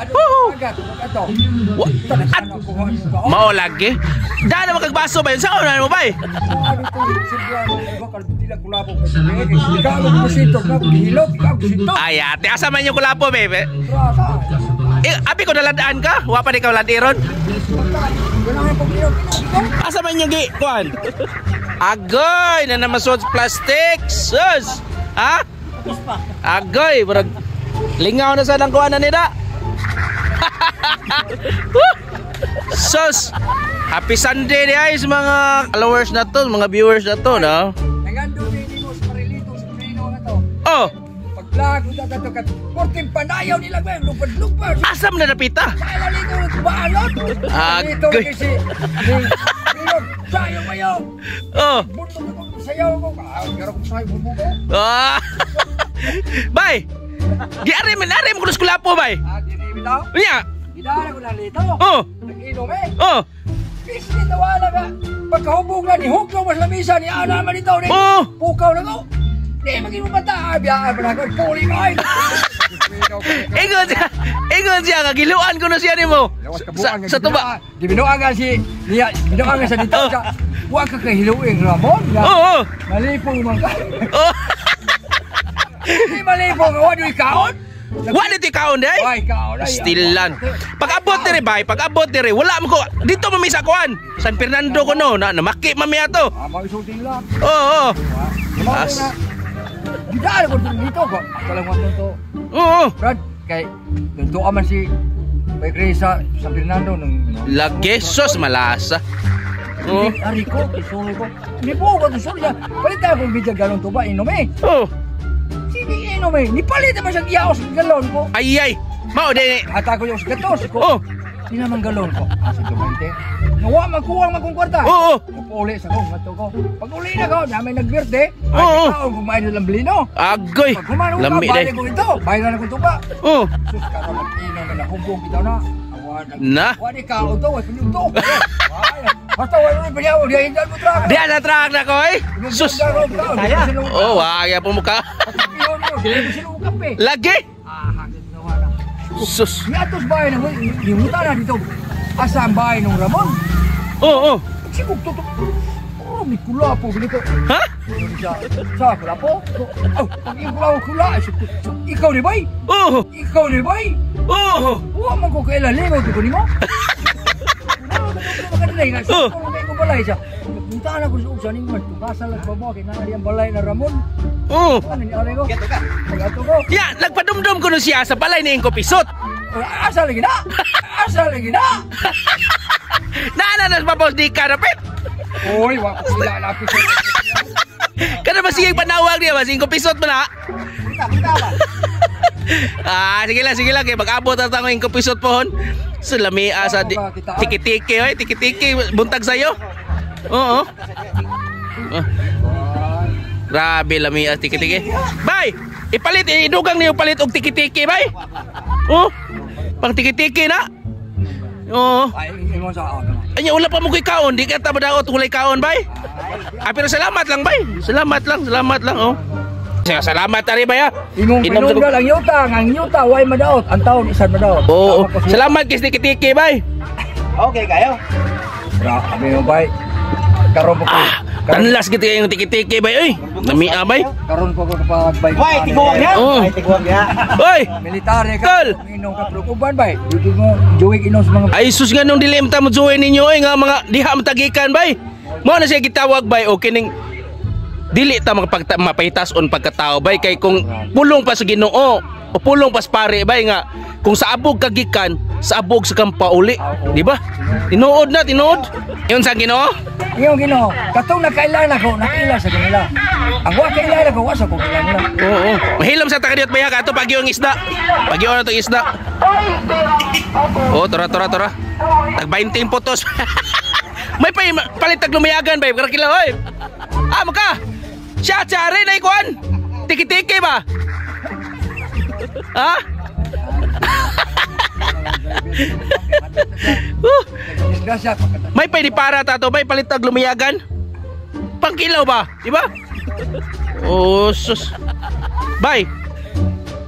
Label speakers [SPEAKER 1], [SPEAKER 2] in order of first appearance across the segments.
[SPEAKER 1] Woo!
[SPEAKER 2] Agat, ato.
[SPEAKER 1] At mao lagi. Dana makagbaso ba yun? Saan na mo bay? Ay, ate, asa man yung kulapo, bebe? Eh, abi ko naladaan ka? Wa pa di ka ladiron? Asa man yung gi, kuan? Agoy, na naman sa plastic. Sus! Ha? Agoy, murag lingaw na sa nang kuan na nila. Woo! Sus! Happy Sunday di ay sa mga followers na to, mga viewers na to, no?
[SPEAKER 2] Nangando ni mo sa Marilito sa Prino nga to.
[SPEAKER 1] Oh,
[SPEAKER 2] Paglag uta ka to kat porting panayaw nila ba lupad-lupad.
[SPEAKER 1] Asa man na napita?
[SPEAKER 2] Kaya dito baalot. Dito
[SPEAKER 1] Agoy.
[SPEAKER 2] kasi ni Prino sayo kayo.
[SPEAKER 1] Oh.
[SPEAKER 2] Buntong ako sayaw ko. Ah, pero kung sayo mo ko.
[SPEAKER 1] Ah. Bay. Gi-ari man ari mo kulos kulapo, bay.
[SPEAKER 2] Ah, dili bitaw.
[SPEAKER 1] Unya.
[SPEAKER 2] Gidara ko lang dito.
[SPEAKER 1] Oh.
[SPEAKER 2] Nag-inom eh.
[SPEAKER 1] Oh.
[SPEAKER 2] Bisni tawala ka. Pagkahubog na ni huglo mas lamisa ni ana man dito ni.
[SPEAKER 1] Oh.
[SPEAKER 2] Pukaw na ko. Di maging mata, biyaan pa na ko. Puli ko ay.
[SPEAKER 1] Ingon siya nga giluan ko na siya nimo. Sa tuba.
[SPEAKER 2] Gibinuan nga si niya, gibinuan nga sa dito
[SPEAKER 1] Oh.
[SPEAKER 2] sa wa ka kahiluing Ramon. Nga,
[SPEAKER 1] Oo.
[SPEAKER 2] Malipong man ka.
[SPEAKER 1] Oh.
[SPEAKER 2] Di malipong wa di kaon.
[SPEAKER 1] Wa dito kaon day.
[SPEAKER 2] Way kaon ay.
[SPEAKER 1] Stilan. Pag-abot diri bay, pag-abot diri, wala mo ko dito mami sa kuan. San Fernando ko no, na namaki mami ato.
[SPEAKER 2] Ah, maisulti lang.
[SPEAKER 1] Oo. Oo.
[SPEAKER 2] As.
[SPEAKER 1] As.
[SPEAKER 2] Gidaan ko dito ko. Kalang wa to.
[SPEAKER 1] Oo.
[SPEAKER 2] Brad, kay nagtuo man si Bay Grisa San Fernando nung
[SPEAKER 1] Lagi sos malasa. Oo.
[SPEAKER 2] Ari ko, isuloy ko. Hindi po ko isuloy niya. Palit tayo kung bidya galon to ba, inom eh.
[SPEAKER 1] Oh.
[SPEAKER 2] Sige, inom eh. Nipalit naman siya giyaos galon ko.
[SPEAKER 1] Ay ay. Mao di.
[SPEAKER 2] Hata ko yung gatos ko.
[SPEAKER 1] Oh.
[SPEAKER 2] Di naman galon ko. Asa ko 20. Nawa magkuwang man kong kwarta.
[SPEAKER 1] Oo.
[SPEAKER 2] Uli sa kong ato ko. Pag uli na ko, namin nagbirte.
[SPEAKER 1] Oo.
[SPEAKER 2] Ay, taon kumain na lang blino.
[SPEAKER 1] Agoy.
[SPEAKER 2] Pag kumano ka,
[SPEAKER 1] Lami
[SPEAKER 2] balik
[SPEAKER 1] day.
[SPEAKER 2] ko ito. Bayaran na kong tuba.
[SPEAKER 1] Oh.
[SPEAKER 2] Sus, karon nag-inom na nahumbong kita na.
[SPEAKER 1] Na.
[SPEAKER 2] Wa di ka auto, wa pinyuto. Basta wa rin pinyaw, di hindan mo truck.
[SPEAKER 1] Di na truck na ko eh. Sus. Oh, wa po mo ka. Lagi. Sus.
[SPEAKER 2] Niatos bahay na limutan na dito. Asa ang bahay ng Ramon?
[SPEAKER 1] Oo. Oh,
[SPEAKER 2] Sigog to. Oh, may kulapo ganito.
[SPEAKER 1] Ha?
[SPEAKER 2] Sa kulapo? Oh, pag iyong kulapo kula, ikaw ni bay?
[SPEAKER 1] Oo.
[SPEAKER 2] Ikaw ni bay?
[SPEAKER 1] Oo.
[SPEAKER 2] Wa man ko kailan lingaw ko nimo.
[SPEAKER 1] Oh.
[SPEAKER 2] Ko balay siya. Nagpunta na ko sa usan ning tugasan lang babo kay naa ang balay na Ramon.
[SPEAKER 1] Oo.
[SPEAKER 2] Ano ni alay ko? Pag-ato ko.
[SPEAKER 1] Ya, nagpadumdum ko no siya sa balay ni Ingko Pisot.
[SPEAKER 2] Asa lagi na? Asa lagi na?
[SPEAKER 1] Naana na sa babaw di ka napit.
[SPEAKER 2] Oy, wa ko sila lapis.
[SPEAKER 1] Kada ba sige panawag niya ba? Ingko Pisot mo na. Ah, sige lang kay mag-abot na tang Ingko Pisot pohon. So lami asa di, tiki-tiki oy, tiki-tiki buntag sayo. Oo. Oh. Grabe lami as tiki-tiki. Bay, ipalit idugang niyo palit og tiki-tiki bay. Oh. Pang tiki-tiki na. Oo.
[SPEAKER 2] Ay, ingon sa ako.
[SPEAKER 1] Anya wala pa mo koy kaon, di ka ta madaot walay kaon bay. Ah, pero salamat lang bay. Salamat lang oh. Salamat ari bay ah.
[SPEAKER 2] Imong
[SPEAKER 1] Inom sa-
[SPEAKER 2] pinunggal ang yuta, ang yuta way madaot, ang taon isan madaot.
[SPEAKER 1] Oo.
[SPEAKER 2] Tama ko siya.
[SPEAKER 1] Salamat kay tiki-tiki bay.
[SPEAKER 3] Okay kayo.
[SPEAKER 2] Grabe mo bay. Karon po ko.
[SPEAKER 1] Ah, tanlas gid kayong tiki-tiki bay oy. Namia bay.
[SPEAKER 2] Karon po ko kapag bay.
[SPEAKER 3] Why tiguang niya?
[SPEAKER 1] Oo.
[SPEAKER 3] Why tiguang niya?
[SPEAKER 1] Oy,
[SPEAKER 2] Military ka.
[SPEAKER 1] Tol!
[SPEAKER 2] Inom ka pero uban bay. Dito mo juwig inom sa mga
[SPEAKER 1] ay sus nga nung dili ta mo join ninyo oy nga mga diha matagikan bay. Mao na siya gitawag bay o kining dili ta makapagta mapahitason pagkatao bay kay kung pulong pa sa Ginoo o pulong pa sa pare bay nga kung sa abog ka gikan sa abog sa kang pauli, di ba? Tinuod na tinuod. Yun sa Ginoo.
[SPEAKER 2] Iyong Ginoo, katong nakailan ako, nakaila sa kanila. Ang wa kailan ako, wa sa ko kailan nila.
[SPEAKER 1] Oo. Mahilom sa takadiot baya ka ato pagyo ang isda. Pagyo na itong isda. Oh, tora tora tora. Tag 20 putos. May pa palit tag lumayagan bay, kara kila oy. Ah, maka. Siya tsare na ikuan. Tiki-tiki ba? Ha?
[SPEAKER 2] Disgrasya pagkata.
[SPEAKER 1] May pa di para tato bay palit tag lumayagan. Pangkilaw ba? Di ba? Oh, sus. Bay.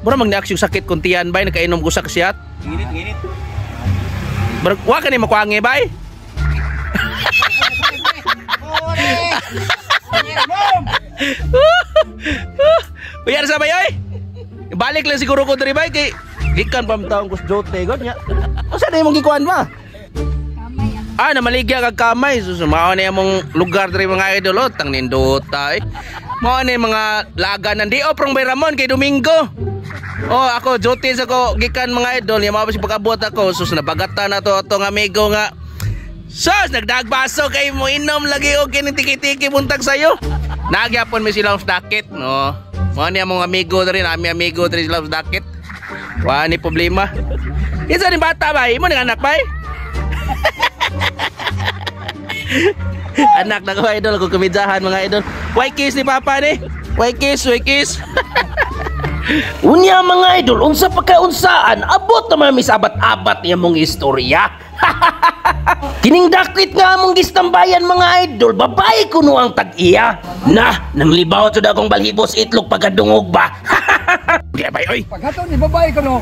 [SPEAKER 1] Mura mag yung sakit kung tiyan bay nakainom ko sa kasiyat.
[SPEAKER 3] Init, init.
[SPEAKER 1] Murag wa ka ni makuangi bay. Uyar sa bay oy. Balik lang siguro ko diri bay kay gikan pa taong kus jote god nya. Usa na imong gikuan ba? Ah, namaligya kag kamay. Sus, mao na imong lugar diri mga idol, oh, tang nindota eh. Mao na yung mga laga nan di prong bay Ramon kay Domingo. Oh, ako jote sa ko gikan mga idol, nya mao pa si pag-abot ako. Sus, nabagatan na to atong amigo nga. Sus, nagdagbaso kay mo inom lagi og kining tiki-tiki buntag sayo. Nagyapon mi silang dakit, no. Mao ni among amigo diri, nami amigo diri silang dakit. Wa ni problema. Kinsa ni bata bay? Imo ning anak bay? Anak na ko idol, kung kumidyahan mga idol. Why kiss ni papa ni? Why kiss, why kiss?
[SPEAKER 4] Unya mga idol, unsa pa kaunsaan, abot naman mi sa abat-abat niya mong istorya. Kining dakit nga among gistambayan mga idol, babae kuno ang tag-iya. Na, nang libaw jud akong balhibos itlog pagkadungog ba.
[SPEAKER 1] Di bay oy.
[SPEAKER 2] Paghatod ni babae ko no,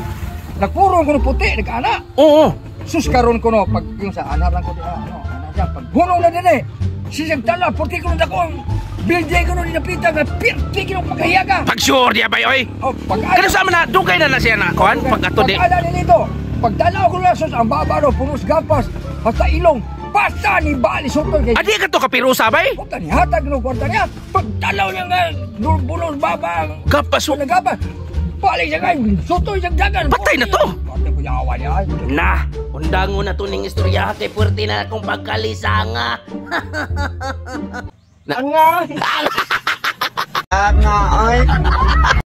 [SPEAKER 2] nagpurong ko no puti, nag-ana.
[SPEAKER 1] Oo.
[SPEAKER 2] Sus karon ko no, pag yung sa ana lang ko diha, ano, ana siya, pag hunong na din eh. Sisag tala, puti ko no dako ang building ko no dinapita nga pirti ko pagkahiyaga.
[SPEAKER 1] Pag sure di bay oy.
[SPEAKER 2] Oh, pag
[SPEAKER 1] Kano sa man na dugay na na siya na kuan pag ato di.
[SPEAKER 2] Pag ana ni dito, pagdalaw ko na sus ang baba no, punos gapas, hasta ilong, basta ni bali sutol kay
[SPEAKER 1] Adi ka to kapirusa bay?
[SPEAKER 2] Puta ni hatag no kwarta niya. Pagdalaw niya nga bunos baba.
[SPEAKER 1] Gapas.
[SPEAKER 2] Punos gapas. Balik siya ngayon, sutoy siyang dagan.
[SPEAKER 1] Patay na to.
[SPEAKER 2] Patay ko yawa niya.
[SPEAKER 4] Na, undango na to ning istorya kay puwerte na akong pagkalisanga.
[SPEAKER 3] Ang nga. Ang nga ay.